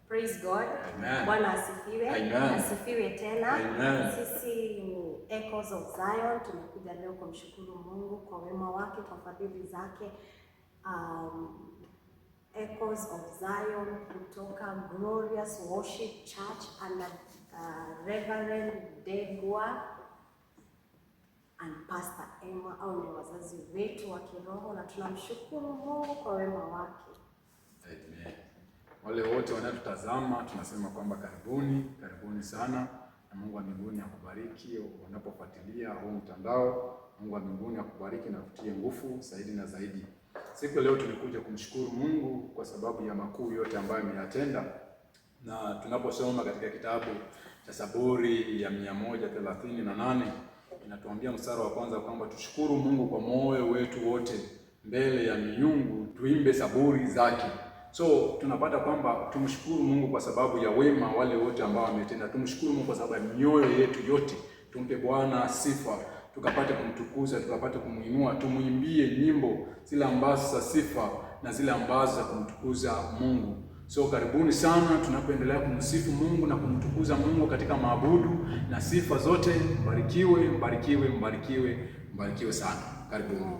Praise God. Amen. Bwana asifiwe. Amen. Asifiwe tena. Amen. Sisi ni Echoes of Zion, tumekuja leo kumshukuru Mungu kwa wema wake, kwa fadhili zake. Echoes of Zion kutoka Glorious Worship Church under Reverend Degwa and Pastor Emma, au ni wazazi wetu wa kiroho, na tunamshukuru Mungu kwa wema wake. Amen. Wale wote wanaotutazama tunasema kwamba karibuni, karibuni sana, na Mungu wa mbinguni akubariki unapofuatilia huu mtandao. Mungu wa mbinguni akubariki na kutie nguvu zaidi na zaidi. Siku ya leo tumekuja kumshukuru Mungu kwa sababu ya makuu yote ambayo ameyatenda, na tunaposoma katika kitabu cha Zaburi ya 138 inatuambia mstari wa kwanza kwamba tushukuru Mungu kwa moyo wetu wote, mbele ya miungu tuimbe zaburi zake. So tunapata kwamba tumshukuru Mungu kwa sababu ya wema wale wote ambao wametenda. Tumshukuru Mungu kwa sababu ya mioyo yetu yote, tumpe Bwana sifa, tukapate kumtukuza, tukapate kumuinua, tumuimbie nyimbo zile ambazo za sifa na zile ambazo za kumtukuza Mungu. So karibuni sana tunapoendelea kumsifu Mungu na kumtukuza Mungu katika maabudu na sifa zote. Mbarikiwe, mbarikiwe, mbarikiwe, mbarikiwe sana. Karibuni.